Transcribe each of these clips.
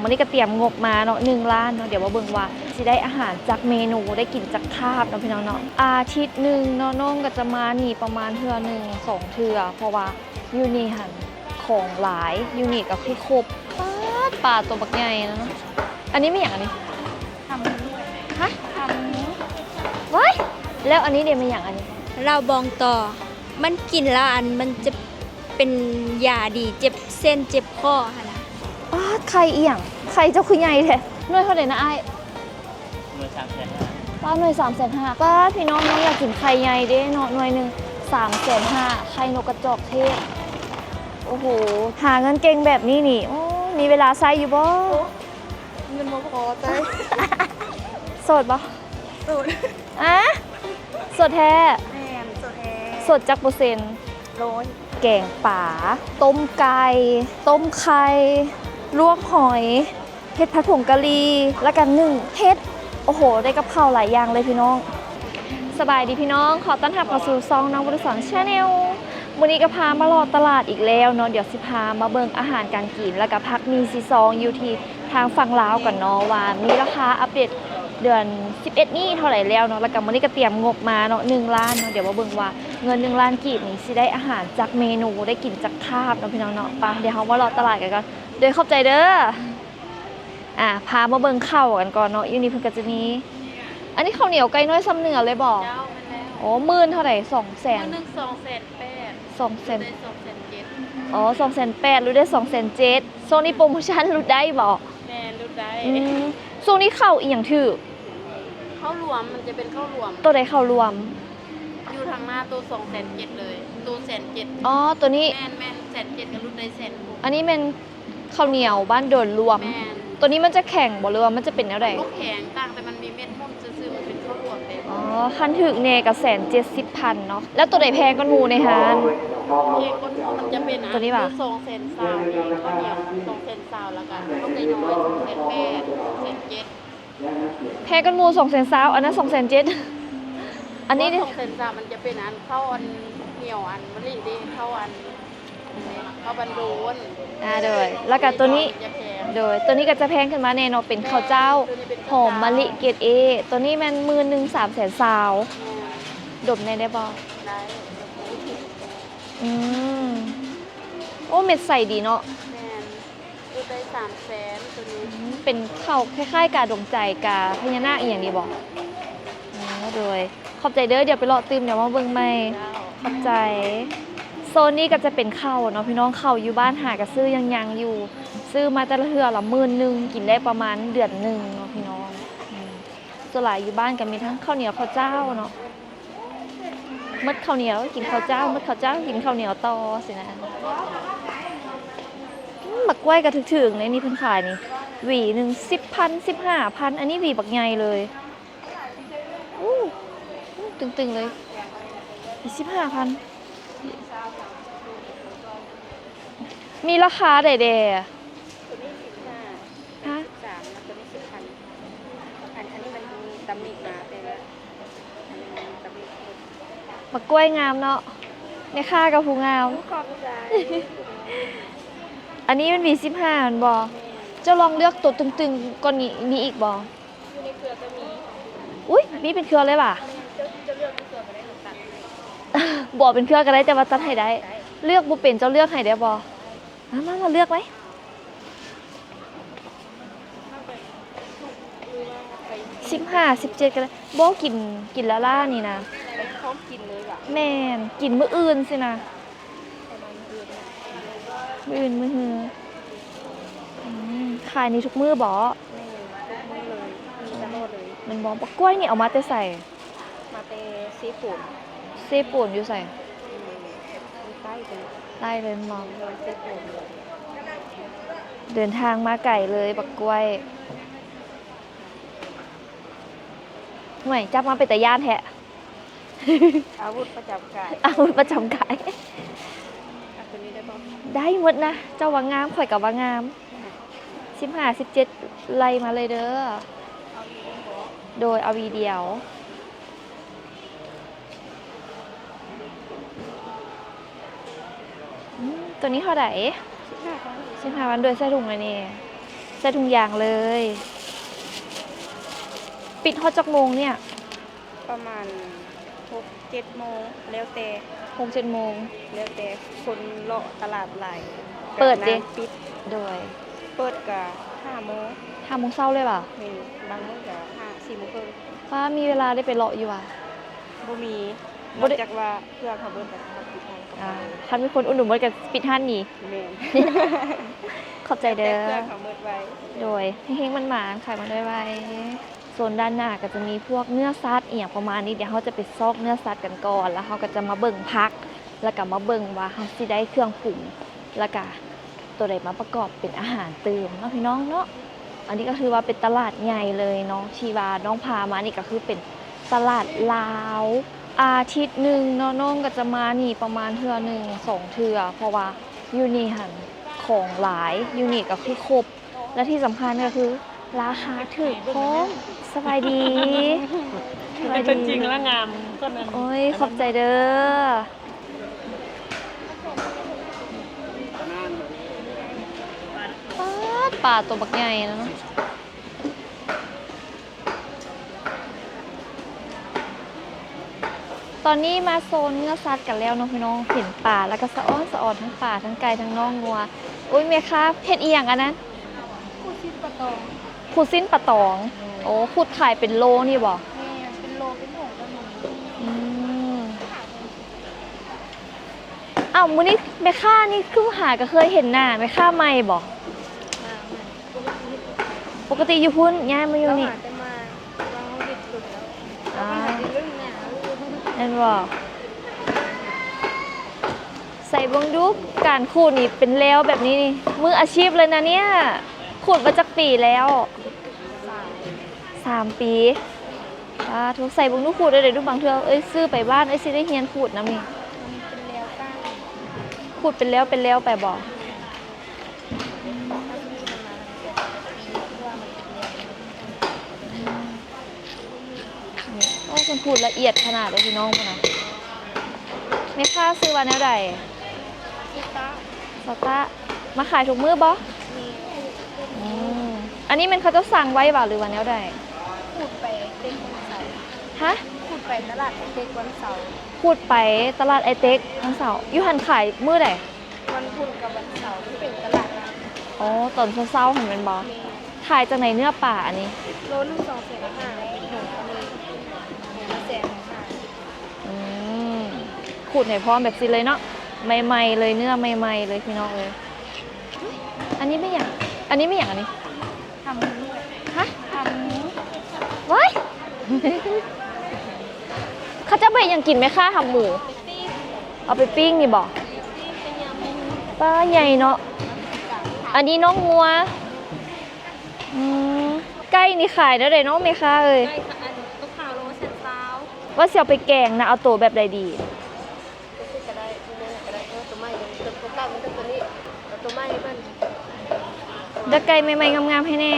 ມື້ນີ້ກໍຕຽມງົບມາເນາະ ໜຶ່ງລ້ານເນາະ. ດຽວມາເບິ່ງວ່າຊິໄດ້ອາຫານຈັກເມນູ ໄດ້ກິນຈັກຄາບເນາະພີ່ນ້ອງເນາະ. ອາທິດໜຶ່ງເນາະ ນ້ອງກໍຈະມານີ້ປະມານເທື່ອໜຶ່ງສອງເທື່ອ ເພາະວ່າຢູ່ນີ້ຫັ້ນຂອງຫຼາຍ ຢູ່ນີ້ກໍຄືຄົບ. ປາດ ປາຕົວບັກໃຫຍ່ນະ. ອັນນີ້ແມ່ນຫຍັງອັນນີ້? ຫາໝູ. ຮະ? ຫາໝູ. ວ້າຍ ແລ້ວອັນນີ້ເດແມ່ນຫຍັງອັນນີ້? ເຫຼົ້າບອງຕໍ່. ມັນກິນແລ້ວອັນ ມັນຈະເປັນຢາດີ ເຈັບເສັ້ນເຈັບຂໍ້ຫັ້ນນະ. ປາດ ໄຂ່ອີ່ຫຍັງ? ໄຂ່ເຈົ້າຄືໃຫຍ່ແທ້? ໜ່ວຍເທົ່າໃດນະອ້າຍ? ໜ່ວຍສາມແສນຫ້າ. ປາດ ໜ່ວຍສາມແສນຫ້າ. ປາດ ພີ່ນ້ອງ ນ້ອງຢາກກິນໄຂ່ໃຫຍ່ເດ້ເນາະ ໜ່ວຍໜຶ່ງສາມແສນຫ້າ ໄຂ່ນົກກະຈອກເທດ. ໂອ້ໂຫ ຫາເງິນເກັ່ງແບບນີ້ນີ້ ໂອ້ ມີເວລາໃຊ້ຢູ່ບໍ່? ໂອ້ ເງິນບໍ່ພໍໃຊ້. ໂສດບໍ່? ໂສດ. ອາ ໂສດແທ້? ແມ່ນ ໂສດແທ້. ໂສດຈັກເປີເຊັນ? ຮ້ອຍ. ແກງປາ, ຕົ້ມໄກ່, ຕົ້ມໄຂ່, ລວກຫອຍ, ເຮັດຜັດຜົງກະຫຼີ່ ແລ້ວກະໜຶ້ງເຫັດ. ໂອ້ໂຫ ໄດ້ກັບເຂົ້າຫຼາຍຢ່າງເລີຍພີ່ນ້ອງ. ສະບາຍດີພີ່ນ້ອງ ຂໍຕ້ອນຮັບເຂົ້າສູ່ຊ່ອງນ້ອງວະລຸສອນ Channel. ມື້ນີ້ກໍພາມາເລາະຕະຫຼາດອີກແລ້ວເນາະ. ດຽວຊິພາມາເບິ່ງອາຫານການກິນ ແລ້ວກະຜັກໝີ່ສີຊອງຢູ່ທີ່ທາງຝັ່ງລາວກ່ອນເນາະ ວ່າມີລາຄາອັບເດດເດືອນສິບເອັດນີ້ເທົ່າໃດແລ້ວເນາະ. ແລ້ວກະມື້ນີ້ກໍຕຽມງົບມາເນາະ ໜຶ່ງລ້ານເນາະ. ດຽວມາເບິ່ງວ່າເງິນໜຶ່ງລ້ານກີບນີ້ຊິໄດ້ອາຫານຈັກເມນູ ໄດ້ກິນຈັກຄາບເນາະພີ່ນ້ອງເນາະ. ໄປ ດຽວເຮົາມາເລາະຕະຫຼາດກັນກ່ອນ. ໂດຍ ຂອບໃຈເດີ. ອ່າ ພາມາເບິ່ງເຂົ້າກັນກ່ອນເນາະ. ຢູ່ນີ້ເພິ່ນກໍຈະມີ ອັນນີ້ເຂົ້າໜຽວໄກ່ນ້ອຍຊຳເໜືອເລີຍບໍ່? ເຈົ້າ ແມ່ນແລ້ວ. ໂອ້ ໝື່ນເທົ່າໃດ? ສອງແສນ ໝື່ນໜຶ່ງ ສອງແສນແປດ ສອງແສນ ຫຼຸດໄດ້ສອງແສນເຈັດ. ອໍ ສອງແສນແປດ ຫຼຸດໄດ້ສອງແສນເຈັດ. ຊ່ວງນີ້ໂປຣໂມຊັນຫຼຸດໄດ້ບໍ່? ແມ່ນ ຫຼຸດໄດ້. ອືມ ຊ່ວງນີ້ເຂົ້າອີ່ຫຍັງຖືກ? ເຂົ້າລວມ ມັນຈະເປັນເຂົ້າລວມ. ໂຕໃດເຂົ້າລວມ? ຢູ່ທາງໜ້າໂຕສອງແສນເຈັດເລີຍ ໂຕແສນເຈັດ. ອໍ ໂຕນີ້ ແມ່ນໆ ແສນເຈັດກໍຫຼຸດໄດ້ແສນຫົກ. ອັນນີ້ແມ່ນ ເຂົ້າໜຽວບ້ານໂດນລວມ. ແມ່ນ. ໂຕນີ້ມັນຈະແຂງບໍ່ ຫຼືວ່າມັນຈະເປັນແນວໃດ? ບໍ່ແຂງ ຕ່າງແຕ່ມັນມີເມັດໝຸ່ນຊື່ໆ ມັນເປັນເຂົ້າລວມແບບ. ອໍ ຄັນຖືກແນ່ກໍແສນເຈັດສິບພັນເນາະ. ແລ້ວໂຕໃດແພງກວ່າໝູ່ໃນຮ້ານ? ແພງກວ່າໝູ່ມັນຈະເປັນອັນ ໂຕນີ້ຫວາ? ຢູ່ສອງແສນຊາວນີ້ ເຂົ້າໜຽວສອງແສນຊາວ ແລ້ວກໍເຂົ້າໄກ່ນ້ອຍສອງແສນແປດ ສອງແສນເຈັດ. ແພງກວ່າໝູ່ສອງແສນຊາວ ອັນນັ້ນສອງແສນເຈັດ. ອັນນີ້ ສອງແສນສາມ ມັນຈະເປັນອັນເຂົ້າອັນໜຽວອັນມະລິເດ້ ເຂົ້າອັນ ເຂົ້າບັນໂດນ. ອ່າ ໂດຍ ແລ້ວກະໂຕນີ້ ໂດຍ ໂຕນີ້ກໍຈະແພງຂຶ້ນມາແນ່ເນາະ ເປັນເຂົ້າເຈົ້າຫອມມະລິເກຣດເອ. ໂຕນີ້ແມ່ນໝື່ນໜຶ່ງສາມແສນຊາວ. ແມ່ນ. ດົມແດ່ໄດ້ບໍ່? ໄດ້. ອືມ ໂອ້ ເມັດໃສດີເນາະ. ແມ່ນ. ຫຼຸດໄດ້ສາມແສນໂຕນີ້. ອືມ ເປັນເຂົ້າຄ້າຍໆ ກາດົງໃຈ ກາພະຍານາກອີ່ຫຍັງນີ້ບໍ່? ອໍ ໂດຍ ຂອບໃຈເດີ. ດຽວໄປເລາະຕື່ມ ດຽວມາເບິ່ງໃໝ່. ເຈົ້າ ຂອບໃຈ. ໂຊນນີ້ກໍຈະເປັນເຂົ້າເນາະພີ່ນ້ອງ ເຂົ້າຢູ່ບ້ານຫາກໍຊື້ຍັງໆຢູ່ ຊື້ມາແຕ່ລະເທື່ອລະໝື່ນໜຶ່ງ ກິນໄດ້ປະມານເດືອນໜຶ່ງເນາະພີ່ນ້ອງ. ອືມ ສ່ວນຫຼາຍຢູ່ບ້ານກໍມີທັງເຂົ້າໜຽວເຂົ້າເຈົ້າເນາະ. ໝົດເຂົ້າໜຽວກິນເຂົ້າເຈົ້າ ໝົດເຂົ້າເຈົ້າກິນເຂົ້າໜຽວຕໍ່ຊີ້ນະ. ອືມ ໝາກກ້ວຍກໍຖືກໆ ໃນນີ້ເພິ່ນຂາຍນີ້ ຫວີໜຶ່ງສິບພັນ ສິບຫ້າພັນ. ອັນນີ້ຫວີບັກໃຫຍ່ເລີຍ. ໂອ້ ຕຶງໆ ເລີຍ ສິບຫ້າພັນ. ມີລາຄາໃດແດ່? ໂຕນີ້ສິບຫ້າ. ຮະ? ສິບສາມ ແລ້ວໂຕນີ້ສິບພັນ. ອັນ ອັນນີ້ມັນມີຕຳໜິມາແຕ່ ອັນນີ້ມັນຕຳໜິ ໝາກກ້ວຍງາມເນາະ ແມ່ຄ້າກໍຜູ້ງາມ. ໂອ້ ຂອບໃຈ. ອັນນີ້ມັນມີສິບຫ້າແມ່ນບໍ່? ແມ່ນ. ເຈົ້າລອງເລືອກໂຕຕຶງໆ ກ່ອນນີ້ ມີອີກບໍ່? ຢູ່ໃນເຄືອກໍມີ. ອຸ້ຍ ມີເປັນເຄືອເລີຍຫວາ? ແມ່ນ. ເຈົ້າ ເຈົ້າເລືອກເປັນເຄືອກໍໄດ້ ເຮົາຕັດໃຫ້. ບໍ່ເປັນເຄືອກໍໄດ້ ແຕ່ວ່າຕັດໃຫ້ໄດ້. ເລືອກບໍ່ເປັນ ເຈົ້າເລືອກໃຫ້ໄດ້ບໍ່? ມາ ມາ ມາເລືອກໄວ້. ສິບຫ້າ ສິບເຈັດກໍໄດ້. ບໍ່ ກິນ ກິນລ້າໆ ນີ້ນະ. ແມ່ນ ກິນມື້ອື່ນຊີ້ນະ. ມື້ອື່ນ ມື້ຮື. ອືມ ຂາຍນີ້ທຸກມື້ບໍ? ແມ່ນ ທຸກມື້ເລີຍ ມີຕະຫຼອດເລີຍ. ແມ່ນບໍ? ບັກກ້ວຍນີ້ເອົາມາແຕ່ໃສ? ມາແຕ່ເຊໂປນ. ເຊໂປນຢູ່ໃສ? ຢູ່ໃຕ້ພຸ້ນ. ໃຕ້ເລີຍແມ່ນບໍ? ເດີນທາງມາໄກເລີຍບັກກ້ວຍ. ຫ່ວຍ ຈັບມາເປັນຕາຢ້ານແທ້. ອາວຸດປະຈຳກາຍ ອາວຸດປະຈຳກາຍ. ເອົາໂຕນີ້ໄດ້ບໍ່? ໄດ້ໝົດນະ ເຈົ້າວ່າງາມ ຂ້ອຍກໍວ່າງາມ. ສິບຫ້າ ສິບເຈັດ ໄລ່ມາເລີຍເດີ. ເອົາອີ່ຫຍັງບໍ່? ໂດຍ ເອົາຫວີດຽວ. ອືມ ໂຕນີ້ເທົ່າໃດ? ສິບຫ້າພັນ ສິບຫ້າພັນ. ໂດຍ ໃສ່ຖົງໄວ້ແນ່. ໃສ່ຖົງຢາງເລີຍ. ປິດຮອດຈັກໂມງເນີ້ຍ? ປະມານຫົກເຈັດໂມງ ແລ້ວແຕ່ ຫົກເຈັດໂມງ ແລ້ວແຕ່ຄົນເລາະຕະຫຼາດຫຼາຍ. ເປີດເດ? ກະນານປິດ. ໂດຍ. ເປີດກະຫ້າໂມງ. ຫ້າໂມງເຊົ້າເລີຍຫວາ? ແມ່ນ. ບາງມື້ກະຫ້າ ສີ່ໂມງເຄິ່ງ. ປ້າ ມີເວລາໄດ້ໄປເລາະຢູ່ຫວາ? ບໍ່ມີ. ບໍ່ໄດ້. ນອກຈາກວ່າເຄື່ອງເຮົາເບິດແລ້ວເຮົາປິດຮ້ານ. ອ່າ ຄັນມີຄົນອຸດໜູນເບິດກະປິດຮ້ານໜີ. ແມ່ນ. ຂອບໃຈເດີ. ແຕ່ເຄື່ອງເຮົາເບິດໄວ. ໂດຍ. ເຮັງໆໝານໆ ຂາຍມັນໄວໆ. ໂຊນດ້ານໜ້າກໍຈະມີພວກເນື້ອສັດອີ່ຫຍັງປະມານນີ້. ດຽວເຮົາຈະໄປຊອກເນື້ອສັດກັນກ່ອນ ແລ້ວເຮົາກໍຈະມາເບິ່ງຜັກ ແລ້ວກໍມາເບິ່ງວ່າເຮົາຊິໄດ້ເຄື່ອງປຸງ ແລ້ວກໍໂຕໃດມາປະກອບເປັນອາຫານຕື່ມເນາະ ພີ່ນ້ອງເນາະ. ອັນນີ້ກໍຖືວ່າເປັນຕະຫຼາດໃຫຍ່ເລີຍເນາະ ທີ່ວ່ານ້ອງພາມານີ້ກໍຄືເປັນຕະຫຼາດລາວ. ອາທິດໜຶ່ງເນາະ ນ້ອງກໍຈະມານີ້ປະມານເທື່ອໜຶ່ງສອງເທື່ອ ເພາະວ່າຢູ່ນີ້ຫັ້ນຂອງຫຼາຍ ຢູ່ນີ້ກໍຄືຄົບ ແລະທີ່ສຳຄັນກໍຄືລາຄາຖືກພ້ອມ. ສະບາຍດີ. ສະບາຍດີ. ເປັນຕົວຈິງລະງາມ. ໂອ້ຍ ຂອບໃຈເດີ. ປາດ ປາຕົວບັກໃຫຍ່ເນາະ. ຕອນນີ້ມາໂຊນເນື້ອສັດກັນແລ້ວເນາະພີ່ນ້ອງ. ເຫັນປາແລ້ວກໍສະອອນສະອອນ ທັງປາ ທັງໄກ່ ທັງນ້ອງງົວ. ໂອ້ຍ ແມ່ຄ້າເຮັດອີ່ຫຍັງອັນນັ້ນ? ຂູດຊີ້ນປາຕອງ. ຂູດຊີ້ນປາຕອງ. ໂອ້ ຂູດຂາຍເປັນໂລນີ້ບໍ່? ແມ່ນ ເປັນໂລ ເປັນໂລກໍມີ. ອືມ. ອ້າວ ມື້ນີ້ແມ່ຄ້ານີ້ຄືຫາກໍເຄີຍເຫັນໜ້າ ແມ່ຄ້າໃໝ່ບໍ່? ອ່າ ໃໝ່. ປົກກະຕິຢູ່ພຸ້ນ ຍ້າຍມາຢູ່ນີ້. ລາວຫາແຕ່ມາ ລາວເຮັດດົນແລ້ວ. ອ່າ ແມ່ນບໍ່? ໃສ່ເບິ່ງດູ ການຂູດນີ້ເປັນແລ້ວແບບນີ້ນີ້ ມືອາຊີບເລີຍນະເນຍ. ຂູດມາຈັກປີແລ້ວ? ສາມ ສາມປີ. ປາໂທ້ ໃສ່ເບິ່ງດູ ຂູດໄດ້ເດ້ ບາງເທື່ອເອີຍຊື້ໄປບ້ານ ເອີຍຊິໄດ້ຮຽນຂູດນຳນີ້. ມັນເປັນແລ້ວກ້ານ. ຂູດເປັນແລ້ວເປັນແລ້ວໄປບໍ່? ນີ້ ໂອ້ ເພິ່ນຂູດລະອຽດຂະໜາດເດ້ພີ່ນ້ອງພຸ້ນນະ. ແມ່ຄ້າຊື່ວ່າແນວໃດ? ຊາວຕາ. ຊາວຕາ. ມາຂາຍທຸກມື້ບໍ່? ແມ່ນ. ອືມ ອັນນີ້ແມ່ນເຂົາເຈົ້າສັ່ງໄວ້ຫວາ ຫຼືວ່າແນວໃດ? ຂູດໄປເຕັກວັນເສົາ. ຮະ? ຂູດໄປຕະຫຼາດໄອເຕັກວັນເສົາ. ຂູດໄປຕະຫຼາດໄອເຕັກວັນເສົາ. ຢູ່ຫັ້ນຂາຍມື້ໃດ? ວັນພຸດກັບວັນເສົາ ມັນເປັນຕະຫຼາດນັດ. ອໍ ຕອນເຊົ້າໆຫັ້ນແມ່ນບໍ່? ແມ່ນ. ຂາຍຈັ່ງໃດເນື້ອປາອັນນີ້? ໂລໜຶ່ງສອງແສນຫ້າ ໂລໜຶ່ງແສນຫ້າ. ອືມ ຂູດໃຫ້ພ້ອມແບບຊີ້ເລີຍເນາະ ໃໝ່ໆເລີຍ ເນື້ອໃໝ່ໆເລີຍພີ່ນ້ອງເອີຍ. ອັນນີ້ແມ່ນຫຍັງ? ອັນນີ້ແມ່ນຫຍັງອັນນີ້? ຫຳໝູ. ຮະ? ຫຳໝູ. ວ້າຍ ເຂົາເຈົ້າໄປຫຍັງກິນແມ່ຄ້າ ຫຳໝູ? ເອົາໄປປີ້ງນີ້ບໍ? ປ້າ ໃຫຍ່ເນາະ. ອັນນີ້ນ້ອງງົວ. ອືມ ໄກ່ນີ້ຂາຍແນວໃດເນາະແມ່ຄ້າເອີຍ? ໄກ່ ອັນ ຕົວຂາວໂລແສນຊາວ. ວ່າຊິເອົາໄປແກງນະ ເອົາໂຕແບບໃດດີ? ຕົວນີ້ກໍໄດ້ ຕົວນັ້ນກໍໄດ້. ເອີ ຕົວໃໝ່ ຕົວເກົ່າມັນຕົວນີ້ ເອົາຕົວໃໝ່ໃຫ້ເພິ່ນ. ໄດ້ໄກ່ໃໝ່ໆງາມໆໃຫ້ແດ່.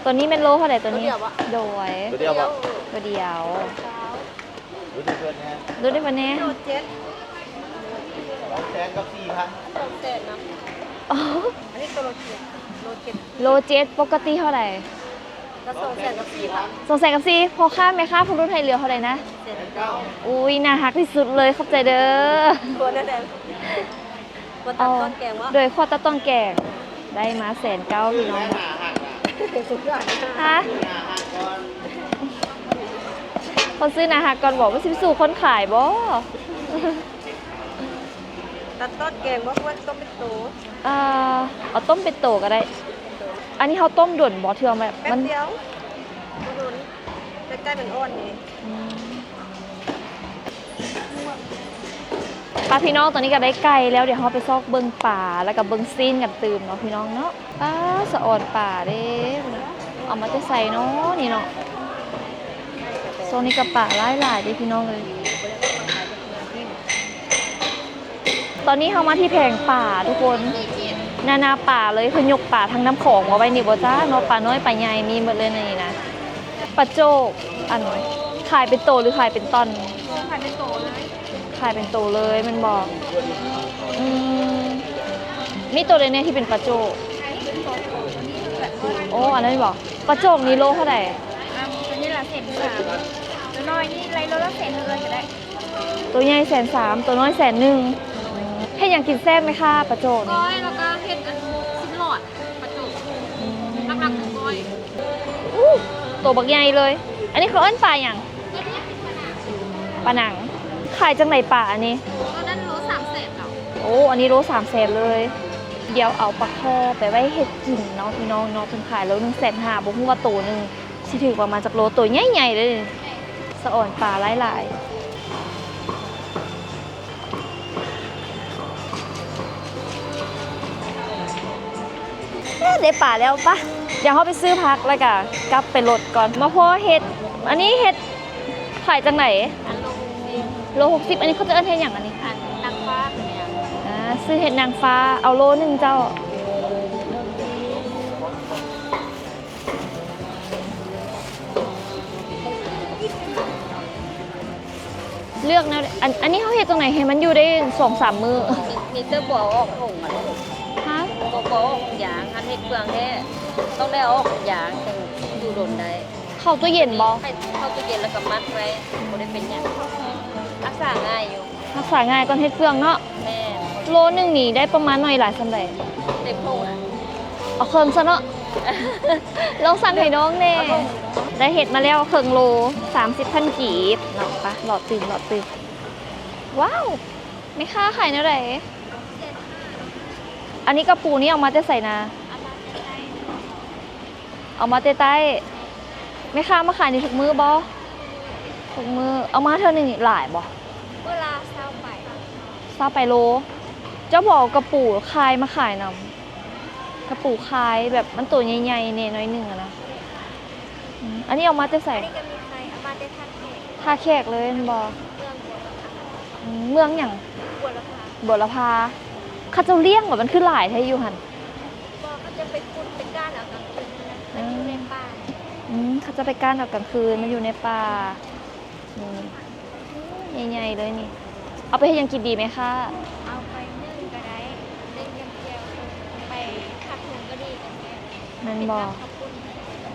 ຕົວນີ້ແມ່ນໂລເທົ່າໃດຕົວນີ້? ຕົວດຽວບໍ່? ໂດຍ ຕົວດຽວບໍ່? ຕົວດຽວ. ລຸ້ນໃຫ້ເພິ່ນແດ່ ລຸ້ນໃຫ້ເພິ່ນແດ່. ໂລເຈັດ ສອງແສນກັບສີ່ພັນ. ສອງແສນນະ. ອໍ ອັນນີ້ໂຕໂລເຈັດ ໂລເຈັດ ໂລເຈັດ ປົກກະຕິເທົ່າໃດ? ກໍສອງແສນກັບສີ່ພັນ. ສອງແສນກັບສີ່ ພໍ່ຄ້າແມ່ຄ້າຜູ້ລຸ້ນໃຫ້ເຫຼືອເທົ່າໃດນະ? ແສນເກົ້າ. ອຸ້ຍ ໜ້າຮັກທີ່ສຸດເລີຍ ຂອບໃຈເດີ. ຄົວແນວໃດ? ຄົວຕັດຕ້ອນແກງບໍ່? ໂດຍ ຄົວຕັດຕ້ອນແກງ ໄດ້ມາແສນເກົ້າພີ່ນ້ອງ. ຮະ? ຄົນຊື້ໜ້າຮັກກ່ອນບໍ? ມັນຊິໄປສູ້ຄົນຂາຍບໍ? ຕັດຕ້ອນແກງບໍ່? ເພິ່ນຕົ້ມເປັນໂຕ. ເອີ ເອົາຕົ້ມເປັນໂຕກໍໄດ້. ອັນນີ້ເຮົາຕົ້ມດົນບໍ່? ເທື່ອແບບ ແປັບ ມັນ ດຽວ ບໍ່ດົນ ແຕ່ໄກ່ມັນອ່ອນເດ. ອືມ ໄປພີ່ນ້ອງ ຕອນນີ້ກໍໄດ້ໄກ່ແລ້ວ ດຽວເຮົາໄປຊອກເບິ່ງປາ ແລ້ວກໍເບິ່ງຊີ້ນກັນຕື່ມເນາະພີ່ນ້ອງເນາະ. ປາສະອອນປາເດ້ ເອົາມາແຕ່ໃສເນາະນີ້ເນາະ. ຊ່ວງນີ້ກໍປາຫຼາຍໆເດ້ພີ່ນ້ອງເອີຍ. ຕອນນີ້ເຮົາມາທີ່ແຜງປາທຸກຄົນ ນານາປາເລີຍ ເພິ່ນຍົກປາທັງນ້ຳຂອງມາໄວ້ນີ້ບໍ່ຈ້າເນາະ. ປານ້ອຍປາໃຫຍ່ມີໝົດເລີຍໃນນີ້ນະ. ປາໂຈກ ອັນ ຂາຍເປັນໂຕ ຫຼື ຂາຍເປັນຕ່ອນ? ຂາຍເປັນໂຕເລີຍ ຂາຍເປັນໂຕເລີຍແມ່ນບໍ່? ອືມ ມີໂຕໃດແດ່ທີ່ເປັນປາໂຈກ? ອັນນີ້ເປັນປາໂຈກ ອັນນີ້ເປັ ໂອ້ ອັນນັ້ນບໍ? ປາໂຈກນີ້ໂລເທົ່າໃດ? ອັນ ຕົວນີ້ລະແສນສາມ ຕົວນ້ອຍນີ້ໄລ່ໂລລະແສນເທົ່າເລີຍກໍໄດ້ ຕົວໃຫຍ່ແສນສາມ ຕົວນ້ອຍແສນໜຶ່ງ. ເຮັດຫຍັງກິນແຊບແມ່ຄ້າ ປາໂຈກນີ້? ກ້ອຍ ແລ້ວກໍເຮັດອັນຊີ້ນຫຼອດ ປາໂຈກ ອືມ ຫຼັກໆຄືກ້ອຍ. ອູ້ ໂຕບັກໃຫຍ່ເລີຍ. ອັນນີ້ເຂົາເອີ້ນປາຫຍັງ? ປາໜັງ. ຂາຍຈັ່ງໃດປາອັນນີ້? ໂຕນັ້ນໂລສາມແສນເນາະ. ໂອ້ ອັນນີ້ໂລສາມແສນເລີຍ. ດຽວເອົາປາຄໍ່ໄປໄວ້ເຮັດກິນເນາະພີ່ນ້ອງເນາະ ເພິ່ນຂາຍໂລໜຶ່ງແສນຫ້າ ບໍ່ຮູ້ວ່າໂຕໜຶ່ງຊິຖືກປະມານຈັກໂລ. ໂຕໃຫຍ່ໆເລີຍ ສະອອນປາຫຼາຍໆ. ເອີ ໄດ້ປາແລ້ວປະ ດຽວເຮົາໄປຊື້ຜັກ ແລ້ວກະກັບໄປລົດກ່ອນ. ມາພໍ້ເຫັດ ອັນນີ້ເຫັດຂາຍຈັ່ງໃດ? ອັນໂລຫົກສິບ ໂລຫົກສິບ. ອັນນີ້ເຂົາຈະເອີ້ນເຫັດຫຍັງອັນນີ້? ອັນນາງຟ້າ ເປັນຫຍັງ? ອ່າ ຊື້ເຫັດນາງຟ້າ ເອົາໂລໜຶ່ງເຈົ້າ. ເລືອກແນວໃດ? ອັນ ອັນນີ້ເຮົາເຮັດຈັ່ງໃດໃຫ້ມັນຢູ່ໄດ້ສອງສາມມື້? ມີແຕ່ບໍ່ເອົາອອກຖົງຫັ້ນ. ຮະ? ບໍ່ ບໍ່ເອົາອອກຖົງຢາງ. ຄັນເຮັດເຟືອງແທ້ ຕ້ອງໄດ້ເອົາອອກຖົງຢາງ ຈຶ່ງຢູ່ດົນໄດ້. ເຂົ້າຕູ້ເຢັນບໍ່? ໃຫ້ເຂົ້າຕູ້ເຢັນແລ້ວກໍມັດໄວ້ ບໍ່ໄດ້ເປັນຫຍັງ. ຮັກສາງ່າຍຢູ່. ຮັກສາງ່າຍກ່ອນເຮັດເຟືອງເນາະ. ແມ່ນ. ໂລໜຶ່ງນີ້ໄດ້ປະມານໜ້ອຍຫຼາຍສ່ຳໃດ? ເຕັມຖົງ. ເອົາເຄິ່ງຊະເນາະ. ລອງສັ່ງໃຫ້ນ້ອງແດ່. ເອົາຖົງ. ໄດ້ເຫັດມາແລ້ວເຄິ່ງໂລ ສາມສິບພັນກີບເນາະ. ໄປ ເລາະຕື່ມ ເລາະຕື່ມ. ວ້າວ ແມ່ຄ້າຂາຍແນວໃດ? ອັນນີ້ກະປູນີ້ເອົາມາແຕ່ໃສນະ? ເອົາມາແຕ່ໃຕ້. ເອົາມາແຕ່ໃຕ້. ແມ່ຄ້າມາຂາຍນີ້ທຸກມື້ບໍ່? ທຸກມື້. ເອົາມາເທື່ອໜຶ່ງນີ້ຫຼາຍບໍ່? ມື້ລະຊາວປາຍ. ຊາວປາຍໂລ. ເຈົ້າບໍ່ເອົາກະປູຄາຍມາຂາຍນຳ? ກະປູຄາຍແບບມັນໂຕໃຫຍ່ໆແດ່ໜ້ອຍໜຶ່ງຫັ້ນນະ. ອືມ ອັນນີ້ເອົາມາແຕ່ໃສ? ອັນນີ້ກໍມີຂາຍ ເອົາມາແຕ່ທ່າແຂກ. ທ່າແຂກເລີຍແມ່ນບໍ່? ເມືອງບົວລະພາ. ອືມ ເມືອງຫຍັງ? ບົວລະພາ. ບົວລະພາ. ເຂົາເຈົ້າລ້ຽງບໍ່? ມັນຄືຫຼາຍແທ້ຢູ່ຫັ້ນ. ບໍ່ ເຂົາຈະໄປຂຸດໄປກ້ານເອົາກາງຄືນນະ ມັນຢູ່ໃນປ່າ. ອືມ ເຂົາຈະໄປກ້ານເອົາກາງຄືນ ມັນຢູ່ໃນປ່າ. ນີ້ ໃຫຍ່ໆເລີຍນີ້. ເອົາໄປເຮັດຫຍັງກິນດີແມ່ຄ້າ? ເອົາໄປໜຶ້ງກໍໄດ້ ໜຶ້ງກັບແຈ່ວ ໄປຜັດຫຸງກໍດີກັບແຈ່ວ. ແມ່ນບໍ່? ເປັນກັບເຂົ້າປຸ້ນ.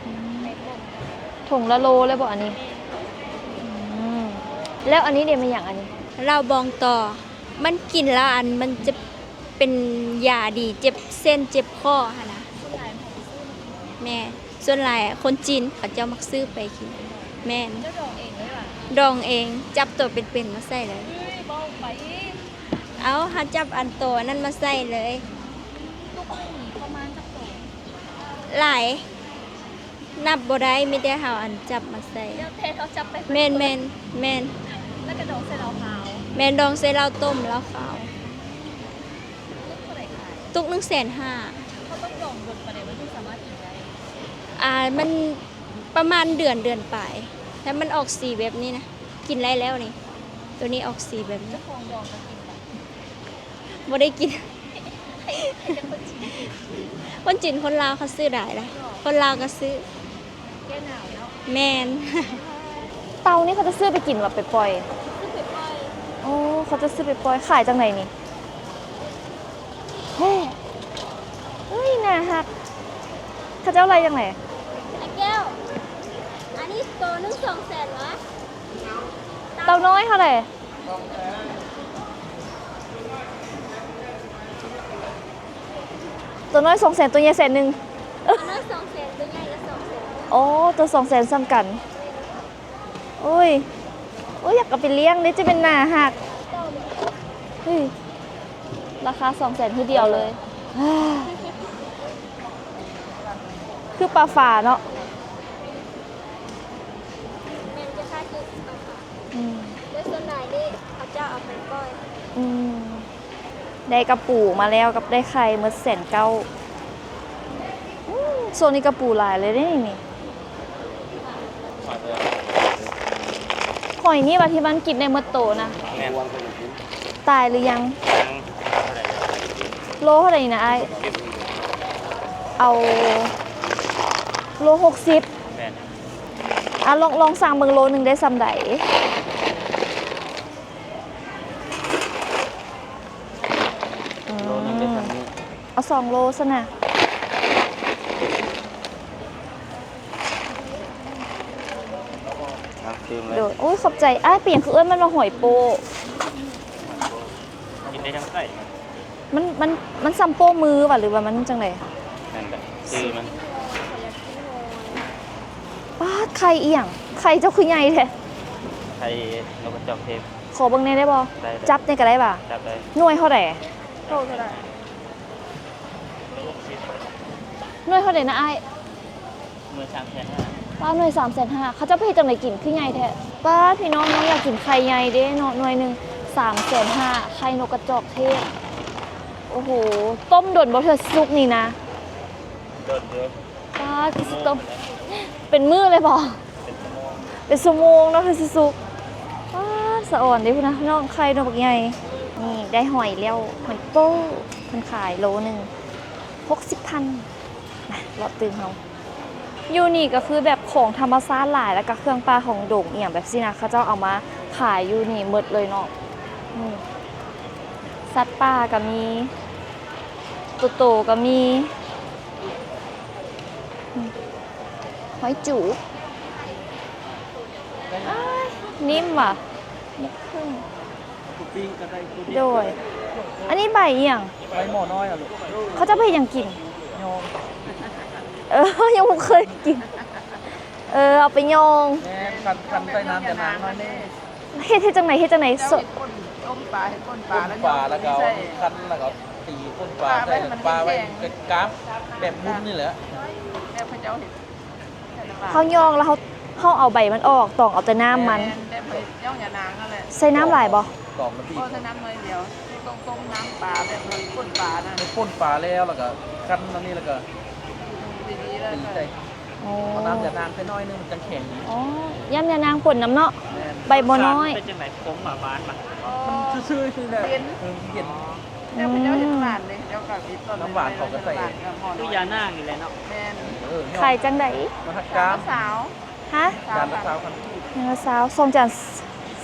ອືມ ໄປຕົ້ມກໍໄດ້. ຖົງລະໂລເລີຍບໍ່ອັນນີ້? ແມ່ນ. ອືມ ແລ້ວອັນນີ້ເດ ແມ່ນຫຍັງອັນນີ້? ເຫຼົ້າບອງຕໍ່. ມັນກິນແລ້ວ ອັນ ມັນຈະເປັນຢາດີ ເຈັບເສັ້ນເຈັບຂໍ້ຫັ້ນນະ. ສ່ວນຫຼາຍຂອງຊື້ມາກິນ. ແມ່ນ. ສ່ວນຫຼາຍຄົນຈີນເຂົາເຈົ້າມັກຊື້ໄປກິນ. ແມ່ນ. ເຈົ້າດອງເອງເລີຍຫວາ? ດອງເອງ ຈັບໂຕເປັນໆມາໃສ່ເລີຍ. ເອີຍ ເວົ້າໄປ. ເອົາ ເຮົາຈັບອັນໂຕອັນນັ້ນມາໃສ່ເລີຍ. ຕຸກໜຶ່ງປະມານຈັກໂຕ? ຫຼາຍ ນັບບໍ່ໄດ້ ມີແຕ່ເຮົາ ອັນ ຈັບມາໃສ່. ແລ້ວແຕ່ເຮົາຈັບໄປ. ແມ່ນໆ ແມ່ນ. ແລ້ວກໍດອງໃສ່ເຫຼົ້າຂາວ. ແມ່ນ ດອງໃສ່ເຫຼົ້າຕົ້ມ ເຫຼົ້າຂາວ. ຕຸກເທົ່າໃດຂາຍ? ຕຸກໜຶ່ງແສນຫ້າ. ເຮົາຕ້ອງດອງດົນປານໃດມັນຈຶ່ງສາມາດກິນໄດ້? ອ່າ ມັນປະມານເດືອນ ເດືອນປາຍ ແລ້ວມັນອອກສີແບບນີ້ນະ ກິນໄດ້ແລ້ວນີ້. ໂຕນີ້ອອກສີແບບນີ້. ເຈົ້າຂອງດອງກໍກິນບໍ່? ບໍ່ໄດ້ກິນ. ໃຫ້ ໃຫ້ແຕ່ຄົນຈີນ. ຄົນຈີນຄົນລາວເຂົາຊື້ຫຼາຍນະ. ຄົນລາວກໍຊື້. ແກ້ໜາວເນາະ. ແມ່ນ. ເຕົ່ານີ້ເຂົາຈະຊື້ໄປກິນ ຫຼືວ່າໄປປ່ອຍ? ຊື້ໄປປ່ອຍ. ໂອ້ ເຂົາຈະຊື້ໄປປ່ອຍ. ຂາຍຈັ່ງໃດນີ້? ເຮີ້ຍ ເອີຍ ໜ້າຮັກ. ເຂົາເຈົ້າໄລ່ຈັ່ງໃດ? ອ້າຍແກ້ວ ອັນນີ້ໂຕໜຶ່ງສອງແສນຫວາ? ເຕົ່ານ້ອຍເທົ່າໃດ? ຕົວນ້ອຍສອງແສນ ຕົວໃຫຍ່ແສນໜຶ່ງ. ຕົວນ້ອຍສອງແສນ ຕົວໃຫຍ່ກໍສອງແສນ. ໂອ້ ຕົວສອງແສນສ່ຳກັນ. ໂອ້ຍ ໂອ້ຍ ຢາກເອົາໄປລ້ຽງເດ້ ຈະແມ່ນໜ້າຮັກ. ເຮີ້ຍ ລາຄາສອງແສນຄືດຽວເລີຍ. ຄືປາຝາເນາະ. ແມ່ນ ຈະຄ້າຍຄືປາຝາ. ອືມ ໂດຍສ່ວນຫຼາຍນີ້ເຂົາເຈົ້າເອົາໄປປ່ອຍ. ອືມ ໄດ້ກະປູມາແລ້ວກັບໄດ້ໄຂ່ໝົດແສນເກົ້າ. ອືມ ຊ່ວງນີ້ກະປູຫຼາຍເລີຍເດ້ນີ້. ຫອຍນີ້ວ່າທີ່ມັນກິນໄດ້ໝົດໂຕນະ? ແມ່ນ. ຕາຍຫຼືຍັງ? ຍັງ. ໂລເທົ່າໃດນີ້ນະອ້າຍ? ເອົາໂລຫົກສິບ. ແມ່ນ. ອ່ະ ລອງ ລອງຊັ່ງເບິ່ງໂລໜຶ່ງໄດ້ສ່ຳໃດ? ອືມ ໂລໜຶ່ງໄດ້ສ່ຳນີ້. ເອົາສອງໂລຊັ້ນນະ. ໂດຍ ໂອ້ຍ ຂອບໃຈອ້າຍ. ເປັນຫຍັງຄືເອີ້ນມັນວ່າຫອຍໂປ້? ກິນໄດ້ທັງໄສ້ ມັນ ມັນ ມັນສ່ຳໂປ້ມືຫວາ ຫຼືວ່າມັນຈັ່ງໃດ? ນັ້ນແຫຼະຊື່ມັນ. ປາດ ໄຂ່ອີ່ຫຍັງ? ໄຂ່ເຈົ້າຄືໃຫຍ່ແທ້? ໄຂ່ນົກກະຈອກເທບ. ຂໍເບິ່ງແດ່ໄດ້ບໍ່? ໄດ້ ໄດ້. ຈັບນີ້ກໍໄດ້ຫວາ? ຈັບໄດ້. ໜ່ວຍເທົ່າໃດ? ໂຕເທົ່າໃດ? ໜ່ວຍເທົ່າໃດນະອ້າຍ? ໜ່ວຍສາມແສນຫ້າ. ປາດ ໜ່ວຍສາມແສນຫ້າ ເຂົາເຈົ້າໄປເຮັດຈັ່ງໃດກິນຄືໃຫຍ່ແທ້? ປາດ ພີ່ນ້ອງ ນ້ອງຢາກກິນໄຂ່ໃຫຍ່ເດ້ເນາະ. ໜ່ວຍໜຶ່ງສາມແສນຫ້າ ໄຂ່ນົກກະຈອກເທດ. ໂອ້ໂຫ ຕົ້ມດົນບໍ່ເທື່ອຊິສຸກນີ້ນະ? ດົນຢູ່. ປາດ ຄືຊິຕົ້ມ ເປັນມື້ເລີຍບໍ່? ເປັນຊົ່ວໂມງ ເປັນຊົ່ວໂມງເນາະ ເທື່ອຊິສຸກ. ປາດ ສະອອນເດ້ພຸ້ນນະ ນ້ອງ ໄຂ່ນົກບັກໃຫຍ່. ນີ້ໄດ້ຫອຍແລ້ວ ຫອຍໂປ້ ເພິ່ນຂາຍໂລໜຶ່ງຫົກສິບພັນ. ມາເລາະຕື່ມເຮົາ. ຢູ່ນີ້ກໍຄືແບບຂອງທຳມະຊາດຫຼາຍ ແລ້ວກໍເຄື່ອງປ່າຂອງດົງອີ່ຫຍັງແບບຊີ້ນະ ເຂົາເຈົ້າເອົາມາຂາຍຢູ່ນີ້ໝົດເລີຍເນາະ. ນີ້ ສັດປ່າກໍມີ ໂຕໂຕກໍມີ. ຫອຍຈູ ອ້າຍ ນິ້ມຫວາ. ໝົກເຜິ້ງ ໂດຍ. ອັນນີ້ໃບອີ່ຫຍັງ? ໃບໝໍນ້ອຍອະລູກ. ເຂົາເຈົ້າໄປເຮັດຫຍັງກິນ? ຍອງ. ເອີ ຍັງບໍ່ເຄີຍກິນ. ເອີ ເອົາໄປຍອງ. ແມ່ນ ຄັນ ຄັນໃສ່ນ້ຳຈະນາງໜ້ອຍໜຶ່ງ. ເຮັດ ເຮັດຈັ່ງໃດ? ເຮັດຈັ່ງໃດ? ເຈົ້າເຮັດປົ່ນ ຕົ້ມປາ ເຮັດປົ່ນປາ ຕົ້ມປາ ແລ້ວກໍເອົາ ແລ້ວກໍ ຄັ້ນ ແລ້ວກໍຕີປົ່ນປາ ປາ ໃສ່ ປາໄວ້ ປາໄວ້ ກາມແບບວຸ້ນນີ້ແຫຼະ ແບບເຂົາເຈົ້າເຮັດ. ເຮົາຍອງແລ້ວເຮົາ ເຮົາເອົາໃບມັນອອກ ຕອງເອົາແຕ່ນ້ຳມັນ. ແມ່ນ ແບບເຮົາຍອງຢານາງນັ້ນແຫຼະ. ໃສ່ນ້ຳຫຼາຍບໍ່? ຕອງມັນດີ ບໍ່ ໃສ່ນ້ຳໜ້ອຍດຽວ. ຕົ້ມ ຕົ້ມນ້ຳປາ ແບບເຮົາປົ່ນປານະ. ເຮັດປົ່ນປາແລ້ວ ແລ້ວກໍຄັ້ນອັນນີ້ ແລ້ວກໍ ອືມ ຕີ ຕີໃສ່. ອໍ ເອົານ້ຳຢານາງໃສ່ໜ້ອຍໜຶ່ງ ມັນຈັ່ງແຂງດີ. ອໍ ຢ້ານຢານາງປົນນຳເນາະ. ແມ່ນ ໃບບໍ່ນ້ອຍ. ລົດຊາດມັນເປັນຈັ່ງໃດ? ຂົມຫວານ ຫວານບໍ່? ອໍ ມັນຊື່ໆ ນີ້ແຫຼະ. ອໍ ເອີ ມັນເຢັນ. ແຕ່ເຂົາເຈົ້າເຮັດຫວານເດ້ ເຈົ້າກໍເຮັດຕອນ ນ້ຳຫວານເຂົາກໍໃສ່ ນ້ຳຫວານ ຄືຢານາງນີ້ແຫຼະເນາະ. ແມ່ນ ເອີ ຂາຍຈັ່ງໃດ? ມາຮັກກາມ ສາມ ຊາວ. ຮະ? ຈານລະຊາວພັນກີບ. ຈານລະຊາວ ສອງຈານ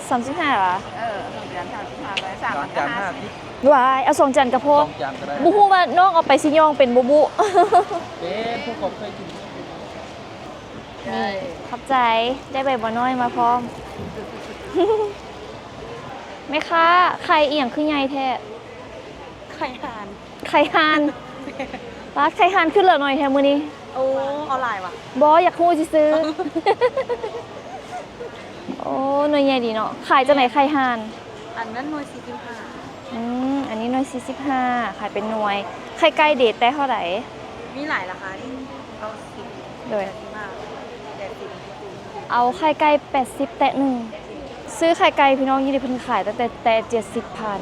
ສາມສິບຫ້າຫວາ? ເອີ ສອງຈານສາມສິບຫ້າ ສາມຈານຫ້າສິບ. ວ້າຍ ເອົາສອງຈານກໍພໍ. ສອງຈານກໍໄດ້. ບໍ່ຮູ້ວ່ານ້ອງເອົາໄປຊິຍອງເປັນບໍ່ບຸ. ເປັນ ຜູ້ເຂົາເຄີຍກິນ. ນີ້ ຂອບໃຈ ໄດ້ໃບບັວນ້ອຍມາພ້ອມ. ແມ່ຄ້າ ໄຂ່ອີ່ຫຍັງຄືໃຫຍ່ແທ້? ໄຂ່ຫ່ານ. ໄຂ່ຫ່ານ. ປາດ ໄຂ່ຫ່ານຄືເຫຼືອໜ້ອຍແທ້ມື້ນີ້. ໂອ້ ເອົາຫຼາຍຫວາ? ບໍ່ ຢາກຮູ້ຊື່ໆ. ໂອ້ ໜ່ວຍໃຫຍ່ດີເນາະ. ຂາຍຈັ່ງໃດໄຂ່ຫ່ານ? ອັນນັ້ນໜ່ວຍສີ່ສິບຫ້າ. ອືມ ອັນນີ້ໜ່ວຍສີ່ສິບຫ້າ ຂາຍເປັນໜ່ວຍ. ໄຂ່ໄກ່ເດ ແຕ່ເທົ່າໃດ? ມີຫຼາຍລາຄານີ້ ເກົ້າສິບ. ໂດຍ ແປດສິບຫ້າ ແປດສິບ. ເອົາໄຂ່ໄກ່ແປດສິບແຕະໜຶ່ງ. ຊື້ໄຂ່ໄກ່ພີ່ນ້ອງ ຢູ່ນີ້ເພິ່ນຂາຍຕັ້ງແຕ່ແຕະເຈັດສິບພັນ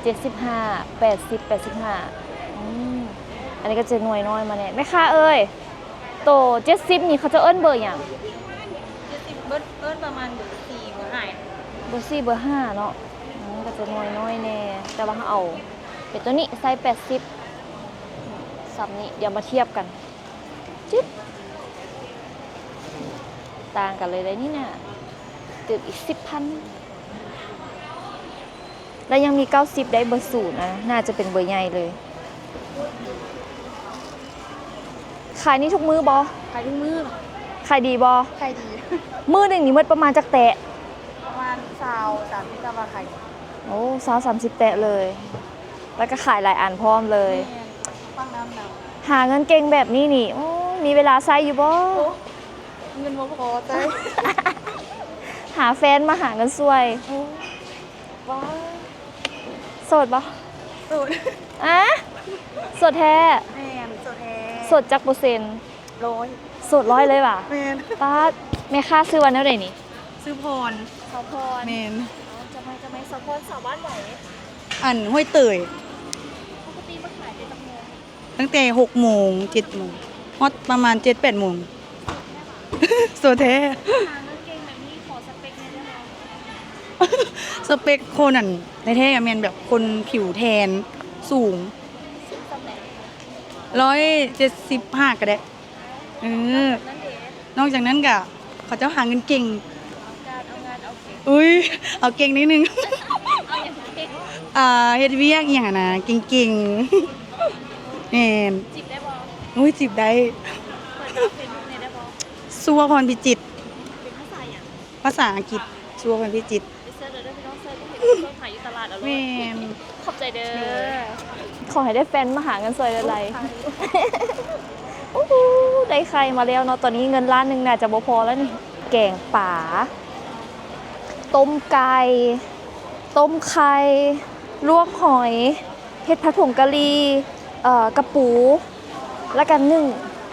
ເຈັດສິບຫ້າ ແປດສິບ ແປດສິບຫ້າ. ອືມ ອັນນີ້ກໍຈະໜ່ວຍນ້ອຍມາແດ່. ແມ່ຄ້າເອີຍ ໂຕເຈັດສິບນີ້ເຂົາເຈົ້າເອີ້ນເບີຫຍັງ? ເຈັດສິບ ເອີ້ນປະມານເບີສີ່ ເບີຫ້າ. ເບີສີ່ ເບີຫ້າເນາະ. ອືມ ກໍຈະໜ່ວຍນ້ອຍແດ່ ແຕ່ວ່າເຮົາເອົາເປັນໂຕນີ້ ໄຊແປດສິບ ສ່ຳນີ້. ດຽວມາທຽບກັນ. ຈຶບ ຕ່າງກັນເລີຍໄດ໋ນີ້ນະ ຕື່ມອີກສິບພັນ. ແລ້ວຍັງມີເກົ້າສິບໄດ໋ ເບີສູນນະ ໜ້າຈະເປັນເບີໃຫຍ່ເລີຍ. ຂາຍນີ້ທຸກມື້ບໍ່? ຂາຍທຸກມື້. ຂາຍດີບໍ່? ຂາຍດີ. ມື້ໜຶ່ງນີ້ໝົດປະມານຈັກແຕະ? ປະມານຊາວ ສາມສິບ ກໍວ່າຂາຍດີ. ໂອ້ ຊາວ ສາມສິບແຕະເລີຍ. ແລ້ວກໍຂາຍຫຼາຍອັນພ້ອມເລີຍ. ແມ່ນ ຟັງນຳນຳ. ຫາເງິນເກັ່ງແບບນີ້ນີ້ ໂອ້ ມີເວລາໃຊ້ຢູ່ບໍ່? ໂອ້ ເງິນບໍ່ພໍໃຊ້. ຫາແຟນມາຫາເງິນຊ່ວຍ. ໂອ້ ວ້າ ໂສດບໍ່? ໂສດ. ອາ ໂສດແທ້? ແມ່ນ ໂສດແທ້. ໂສດຈັກເປີເຊັນ? ຮ້ອຍ. ໂສດຮ້ອຍເລີຍຫວາ? ແມ່ນ. ປາດ ແມ່ຄ້າຊື່ວ່າແນວໃດນີ້? ຊື່ພອນ. ສາວພອນ. ແມ່ນ. ເອົາ ຈະໄໝ ຈະໄໝ ສາວພອນ ສາວບ້ານໃດ? ອັນຫ້ວຍເຕີຍ. ປົກກະຕິມາຂາຍແຕ່ຈັກໂມງ? ຕັ້ງແຕ່ຫົກໂມງ ເຈັດໂມງ ຮອດປະມານເຈັດແປດໂມງ. ໂສດແທ້. ຫາເງິນເກັ່ງແບບນີ້ ຂໍສະເປັກແດ່ໄດ້ບໍ່? ສະເປັກຄົນອັນແທ້ໆ ກໍແມ່ນແບບຄົນຜິວແທນ ສູງ ສູງສ່ຳໃດ? ຮ້ອຍເຈັດສິບຫ້າກໍໄດ້. ເອີ ນອກຈາກນັ້ນເດ? ນອກຈາກນັ້ນກະເຂົາເຈົ້າຫາເງິນເກັ່ງ. ເອົາການເອົາງານເອົາເກັ່ງ. ອຸ້ຍ ເອົາເກັ່ງໜ້ອຍໜຶ່ງ. ເອົາຫຍັງເກັ່ງ? ອ່າ ເຮັດວຽກອີ່ຫຍັງຫັ້ນນະ ເກັ່ງໆ. ແມ່ນ. ຈີບໄດ້ບໍ່? ໂອ້ຍ ຈີບໄດ້. ເປີດເຟສບຸກແດ່ໄດ້ບໍ່? ສຸວະພອນ ພິຈິດ. ເປັນພາສາຫຍັງ? ພາສາອັງກິດ ສະຫວັນພິຈິດ. ໄປເສີດເລີຍເດີພີ່ນ້ອງ ເສີດ ເຫັນເບິ່ງຫາຢູ່ຕະຫຼາດເອົາໂລດ. ແມ່ນ. ຂອບໃຈເດີ. ເດີ. ຂໍໃຫ້ໄດ້ແຟນມາຫາເງິນຊ່ອຍຫຼາຍໆ. ໂອ້ໂຫ ໄດ້ໄຂ່ມາແລ້ວເນາະ. ຕອນນີ້ເງິນລ້ານໜຶ່ງໜ້າຈະບໍ່ພໍແລ້ວນີ້. ແກງປາ, ຕົ້ມໄກ່, ຕົ້ມໄຂ່, ລວກຫອຍ, ເຫັດຜັດຜົງກະຫຼີ່, ເອີ ກະປູ ແລ້ວກະໜຶ້ງ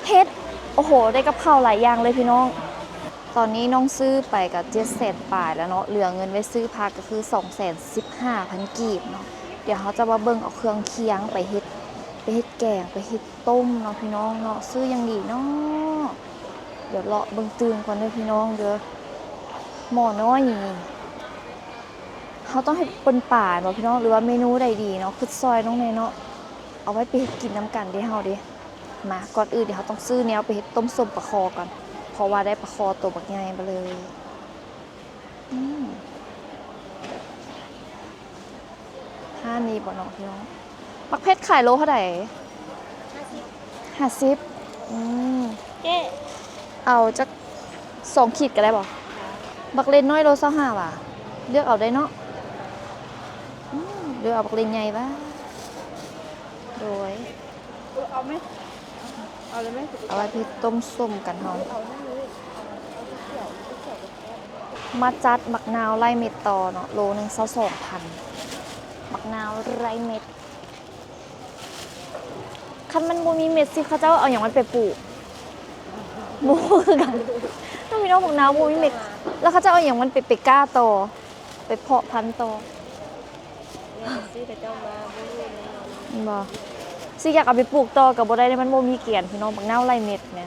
ເຫັດ. ໂອ້ໂຫ ໄດ້ກັບເຂົ້າຫຼາຍຢ່າງເລີຍພີ່ນ້ອງ. ຕອນນີ້ນ້ອງຊື້ໄປກະເຈັດແສນປາຍແລ້ວເນາະ, ເຫຼືອເງິນໄວ້ຊື້ຜັກກະຄືສອງແສນສິບຫ້າພັນກີບເນາະ. ດຽວເຮົາຈະມາເບິ່ງເອົາເຄື່ອງຄຽງໄປເຮັດ ໄປເຮັດແກງ ໄປເຮັດຕົ້ມເນາະພີ່ນ້ອງເນາະ. ຊື້ຫຍັງດີເນາະ? ດຽວເລາະເບິ່ງຕື່ມກ່ອນເດີພີ່ນ້ອງເດີ. ໝໍ້ນ້ອຍນີ້ ເຮົາຕ້ອງເຮັດປົ່ນປາແມ່ນບໍ່ພີ່ນ້ອງ ຫຼືວ່າເມນູໃດດີເນາະ? ຄຶດຊ່ອຍນ້ອງແດ່ເນາະ. ເອົາໄວ້ໄປເຮັດກິນນຳກັນເດ້ເຮົາເດ້. ມາ ກ່ອນອື່ນດຽວເຮົາຕ້ອງຊື້ແນວໄປເຮັດຕົ້ມສົ້ມປາຄໍ່ກ່ອນ ເພາະວ່າໄດ້ປາຄໍ່ໂຕບັກໃຫຍ່ມາເລີຍ. ອືມ ຮ້ານນີ້ບໍ່ເນາະພີ່ນ້ອງ? ໝາກເຜັດຂາຍໂລເທົ່າໃດ? ຫ້າສິບ. ອືມ ເອີ ເອົາຈັກສອງຂີດກະໄດ້ບໍ່? ບັກເລັ່ນນ້ອຍໂລຊາວຫ້າຫວາ? ເລືອກເອົາໄດ້ເນາະ. ອືມ ເລືອກເອົາບັກເລັ່ນໃຫຍ່ຫວາ? ໂດຍ. ເອີ ເອົາໄໝ? ເອົາເລີຍໄໝ? ເອົາໄວ້ໄປຕົ້ມສົ້ມກັນເຮົາ. ມາຈັດໝາກນາວໄລ່ເມັດຕໍ່ເນາະ. ໂລໜຶ່ງຊາວສອງພັນ. ໝາກນາວໄລ່ເມັດ. ຄັນມັນບໍ່ມີເມັດຊິ ເຂົາເຈົ້າເອົາຫຍັງມັນໄປປູກ? ບໍ່ຮູ້ຄືກັນເນາະພີ່ນ້ອງ. ໝາກນາວບໍ່ມີເມັດ ແລ້ວເຂົາເຈົ້າເອົາຫຍັງມັນໄປ ໄປກ້າຕໍ່? ໄປເພາະພັນຕໍ່. ຊິເຂົາເຈົ້າມາບໍ່ຮູ້ແນ່ນອນ. ແມ່ນບໍ່? ຊິຢາກເອົາໄປປູກຕໍ່ກະບໍ່ໄດ້ເດ້ ມັນບໍ່ມີກຽນພີ່ນ້ອງ. ໝາກນາວໄລ່ເມັດແໝ່.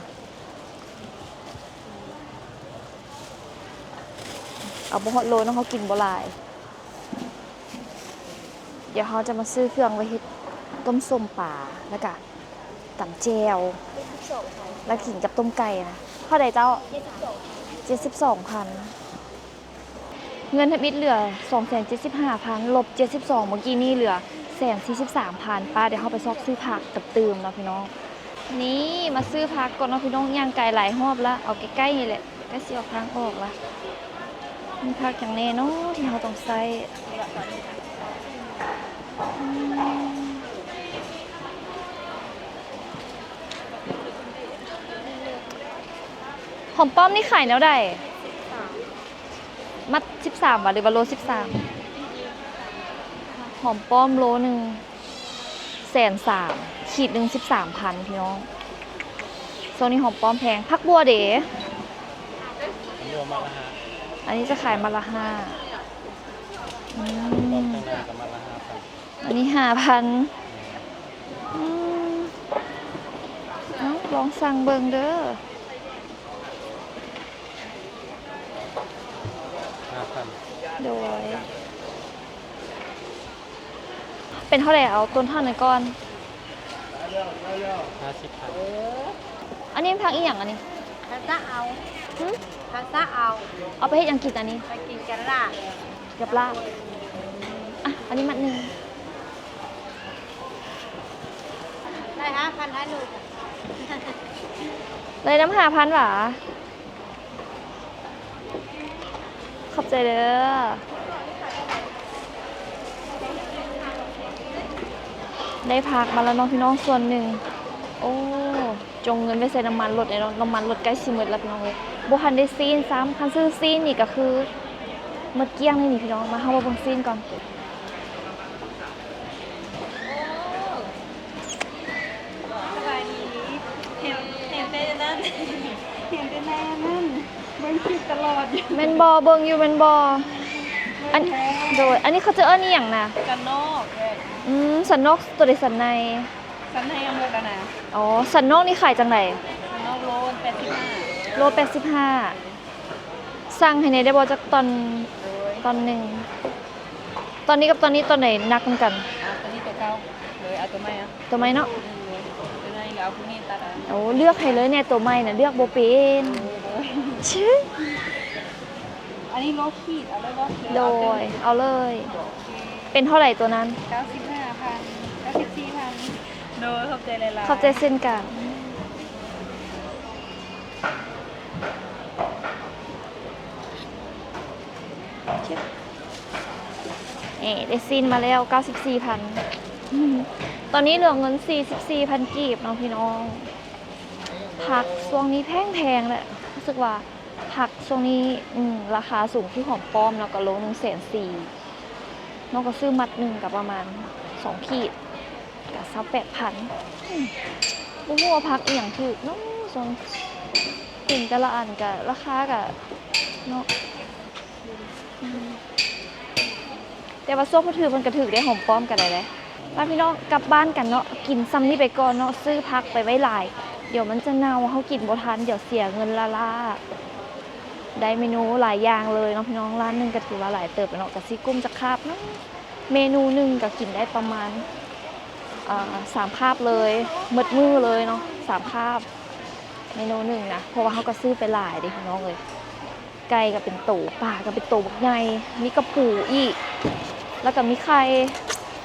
ເອົາບໍ່ຮອດໂລເນາະ ເຮົາກິນບໍ່ຫຼາຍ. ດຽວເຮົາຈະມາຊື້ເຄື່ອງໄວ້ເຮັດຕົ້ມສົ້ມປາ ແລ້ວກະຕຳແຈ່ວ ແລ້ວກິນກັບຕົ້ມໄກ່ນະ. ເທົ່າໃດເຈົ້າ? ເຈັດສິບສອງພັນ. ເງິນທຳອິດເຫຼືອສອງແສນເຈັດສິບຫ້າພັນ ລົບເຈັດສິບສອງ ເມື່ອກີ້ນີ້ເຫຼືອແສນສີ່ສິບສາມພັນ. ໄປ ດຽວເຮົາໄປຊອກຊື້ຜັກກັນຕື່ມເນາະພີ່ນ້ອງ. ນີ້ ມາຊື້ຜັກກ່ອນເນາະພີ່ນ້ອງ. ຍ່າງກາຍຫຼາຍຮອບລະ ເອົາໃກ້ໆນີ້ແຫຼະ ໃກ້ຊິອອກທາງອອກລະ. ມີຜັກຫຍັງແນ່ເນາະທີ່ເຮົາຕ້ອງໃຊ້? ອືມ ຫອມປ້ອມນີ້ຂາຍແນວໃດ? ມັດສິບສາມຫວາ ຫຼືວ່າໂລສິບສາມ? ຫອມປ້ອມໂລໜຶ່ງແສນສາມ ຂີດໜຶ່ງສິບສາມພັນພີ່ນ້ອງ. ຊ່ວງນີ້ຫອມປ້ອມແພງ. ຜັກບົ່ວເດ? ຜັກບົ່ວມັດລະຫ້າ. ອັນນີ້ຈະຂາຍມັດລະຫ້າ. ອືມ ອັນນີ້ຫ້າພັນ. ອືມ ເອົ້າ ລອງສັ່ງເບິ່ງເດີ. ຫ້າພັນ. ໂດຍ. ເປັນເທົ່າໃດ? ເອົາຕົ້ນເທົ່ານັ້ນກ່ອນ. ຫ້າສິບພັນ. ອັນນີ້ມັນຜັກອີ່ຫຍັງອັນນີ້? ຜັກສະເອົາ. ຫຶ? ຜັກສະເອົາ. ເອົາໄປເຮັດຫຍັງກິນອັນນີ້? ໄປກິນກັບລາບ. ກັບລາບ. ອ່ະ ອັນນີ້ມັດໜຶ່ງ. ໄດ້ຫ້າພັນ ໃຫ້ລູກ. ໄດ້ນຳຫ້າພັນຫວາ? ຂອບໃຈເດີ. ໄດ້ຜັກມາແລ້ວເນາະພີ່ນ້ອງ ສ່ວນໜຶ່ງ. ໂອ້ ຈົ່ງເງິນໄປໃສ່ນ້ຳມັນລົດແດ່ເນາະ. ນ້ຳມັນລົດໃກ້ຊິໝົດແລ້ວພີ່ນ້ອງເອີຍ. ບໍ່ທັນໄດ້ຊີ້ນຊ້ຳ. ຄັນຊື້ຊີ້ນນີ້ກະຄືໝົດກ້ຽງເລີຍນີ້ພີ່ນ້ອງ. ມາ ເຮົາມາເບິ່ງຊີ້ນກ່ອນ. ສະບາຍດີ. ເຫັນ ເຫັນແຕ່ນັ້ນ ເຫັນແຕ່ໃນອັນນັ້ນ ເບິ່ງຄລິບຕະຫຼອດຢູ່. ແມ່ນບໍ່? ເບິ່ງຢູ່ແມ່ນບໍ່? ອັນ ໂດຍ ອັນນີ້ເຂົາຈະເອີ້ນອີ່ຫຍັງນະ? ສັນນອກ. ອືມ ສັນນອກ. ໂຕໃດສັນໃນ? ສັນໃນເອົາໝົດແລ້ວນະ. ອໍ ສັນນອກນີ້ຂາຍຈັ່ງໃດ? ສັນນອກໂລແປດສິບຫ້າ. ໂລແປດສິບຫ້າ. ສັ່ງໃຫ້ແດ່ໄດ້ບໍ່ ຈັກຕອນ? ໂດຍ. ຕອນໜຶ່ງ. ຕອນນີ້ກັບຕອນນີ້ ຕອນໃດໜັກກວ່າກັນ? ອາ ຕອນນີ້ໂຕເກົ່າ. ໂດຍ. ເອົາໂຕໃໝ່ອະ? ໂຕໃໝ່ເນາະ. ອືມ ໂດຍ. ໂຕໃໝ່ກະເອົາຜູ້ນີ້ຕັດເອົາ. ໂອ້ ເລືອກໃຫ້ເລີຍແນ່ ໂຕໃໝ່ນະ ເລືອກບໍ່ເປັນ. ໂດຍ ໂດຍ. ອັນນີ້ໂລຂີດ ເອົາເລີຍບໍ່? ໂດຍ ເອົາເລີຍ. ໂອເຄ. ເປັນເທົ່າໃດໂຕນັ້ນ? ເກົ້າສິບຫ້າພັນ. ເກົ້າສິບສີ່ພັນ. ໂດຍ ຂອບໃຈຫຼາຍໆ. ຂອບໃຈເຊັ່ນກັນ. ນີ້ ໄດ້ຊີ້ນມາແລ້ວ ເກົ້າສິບສີ່ພັນ ຕອນນີ້ເຫຼືອເງິນ ສີ່ສິບສີ່ພັນ ກີບເນາະພີ່ນ້ອງ. ຜັກຊ່ວງນີ້ແພງໆ ແຫຼະ ຮູ້ສຶກວ່າຜັກຊ່ວງນີ້ ອືມ ລາຄາສູງ ຄືຫອມປ້ອມເນາະ ກະໂລໜຶ່ງແສນສີ່ ນ້ອງກະຊື້ມັດໜຶ່ງກະປະມານສອງຂີດ ກະຊາວແປດພັນ. ອືມ ບໍ່ຮູ້ວ່າຜັກອີ່ຫຍັງຖືກເນາະ ຊ່ວງ ເຫັນແຕ່ລະອັນກະລາຄາກະເນາະ ອືມ ແຕ່ວ່າຊ່ວງເພິ່ນຖືກ ເພິ່ນກະຖືກເດ້ ຫອມປ້ອມກະໄດ້ເດ້. ມາພີ່ນ້ອງ ກັບບ້ານກັນເນາະ ກິນຊ່ຳນີ້ໄປກ່ອນເນາະ ຊື້ຜັກໄປໄວ້ຫຼາຍ ດຽວມັນຈະເນົ່າ ເຮົາກິນບໍ່ທັນ ດຽວເສຍເງິນລ້າໆ. ໄດ້ເມນູຫຼາຍຢ່າງເລີຍເນາະພີ່ນ້ອງ ຮ້ານໜຶ່ງກະຖືວ່າຫຼາຍເຕີບແລ້ວເນາະ ກະຊິກຸ້ມຈັກຄາບເນາະ. ເມນູໜຶ່ງກະກິນໄດ້ປະມານ ເອີ ສາມຄາບເລີຍ ໝົດມື້ເລີຍເນາະ ສາມຄາບ ເມນູໜຶ່ງນະ ເພາະວ່າເຮົາກະຊື້ໄປຫຼາຍເດ້ພີ່ນ້ອງເອີຍ. ໄກ່ກະເປັນໂຕ ປາກະເປັນໂຕບັກໃຫຍ່ ມີກະປູອີກ ລະກະມີໄຂ່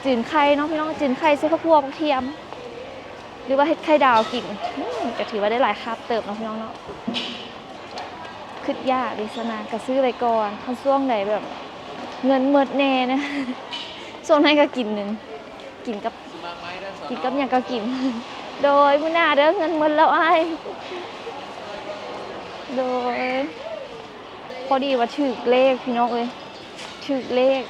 ຈືນໄຂ່ເນາະພີ່ນ້ອງ ຈືນໄຂ່ໃສ່ຜັກບົ່ວ ຜັກທຽມ ຫຼືວ່າເຮັດໄຂ່ດາວກິນ. ອືມ ກະຖືວ່າໄດ້ຫຼາຍຄາບເຕີບເນາະພີ່ນ້ອງເນາະ. ຄຶດຢາກເດ ສະນາ ກະຊື້ໄວ້ກ່ອນ ຄັນຊ່ວງໃດແບບເງິນໝົດແດ່ນະ ຊ່ວງນັ້ນກະກິນໜຶ່ງ ກິນກັບ ກິນກັບຫຍັງກະກິນ. ໂດຍ ມື້ໜ້າເດີ ເງິນໝົດແລ້ວອ້າຍ. ໂດຍ ພໍດີວ່າຖືກເລກພີ່ນ້ອງເອີຍ ຖືກເລກ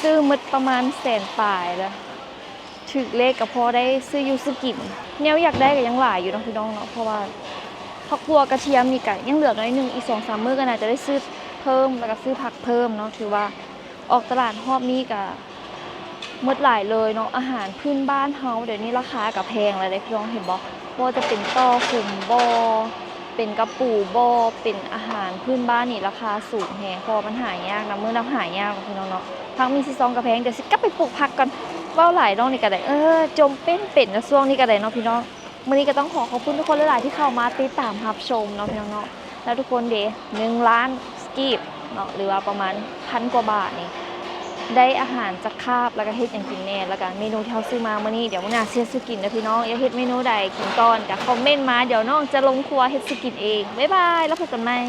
ຊື້ໝົດປະມານແສນປາຍລະ ຖືກເລກກະພໍໄດ້ຊື້ຢູ່ຊື້ກິນ. ແນວຢາກໄດ້ກະຍັງຫຼາຍຢູ່ເນາະພີ່ນ້ອງເນາະ ເພາະວ່າຜັກບົ່ວກະທຽມນີ້ກະຍັງເຫຼືອໜ້ອຍໜຶ່ງ ອີກສອງສາມມື້ກະໜ້າຈະໄດ້ຊື້ເພີ່ມ ລະກະຊື້ຜັກເພີ່ມເນາະ. ຖືວ່າອອກຕະຫຼາດຮອບນີ້ກະ ໝົດຫຼາຍເລີຍເນາະ ອາຫານພື້ນບ້ານເຮົາ ດຽວນີ້ລາຄາກະແພງແລ້ວເດ້ພີ່ນ້ອງ ເຫັນບໍ່ ບໍ່ວ່າຈະເປັນຕໍ່ຂຸມບໍ່ ເປັນກະປູບໍ່ ເປັນອາຫານພື້ນບ້ານນີ້ລາຄາສູງແຮງ ເພາະວ່າມັນຫາຍາກນະ ມື້ນຳຫາຍາກເນາະພີ່ນ້ອງເນາະ. ຜັກມີສີ່ຊອງກະແພງ ດຽວຊິກັບໄປປູກຜັກກ່ອນ. ເວົ້າຫຼາຍນ້ອງນີ້ກະໄດ້ ເອີ ຈົ່ມເປັນເປັນນະຊ່ວງນີ້ກະໄດ້ເນາະພີ່ນ້ອງ. ມື້ນີ້ກະຕ້ອງຂໍຂອບຄຸນທຸກຄົນຫຼາຍໆ ທີ່ເຂົ້າມາຕິດຕາມຮັບຊົມເນາະພີ່ນ້ອງເນາະ. ແລ້ວທຸກຄົນເດ ໜຶ່ງລ້ານກີບເນາະ ຫຼືວ່າປະມານພັນກວ່າບາດນີ້ ໄດ້ອາຫານຈັກຄາບ ລະກະເຮັດຫຍັງກິນແດ່ ລະກະເມນູທີ່ເຮົາຊື້ມາມື້ນີ້ ດຽວມື້ໜ້າຊິເຮັດສູ່ກິນເດີພີ່ນ້ອງ. ຢາກເຮັດເມນູໃດກິນກ່ອນກະຄອມເມັນມາ ດຽວນ້ອງຈະລົງຄົວເຮັດສູ່ກິນເອງ. ບາຍບາຍ ແລ້ວພົບກັນໃໝ່.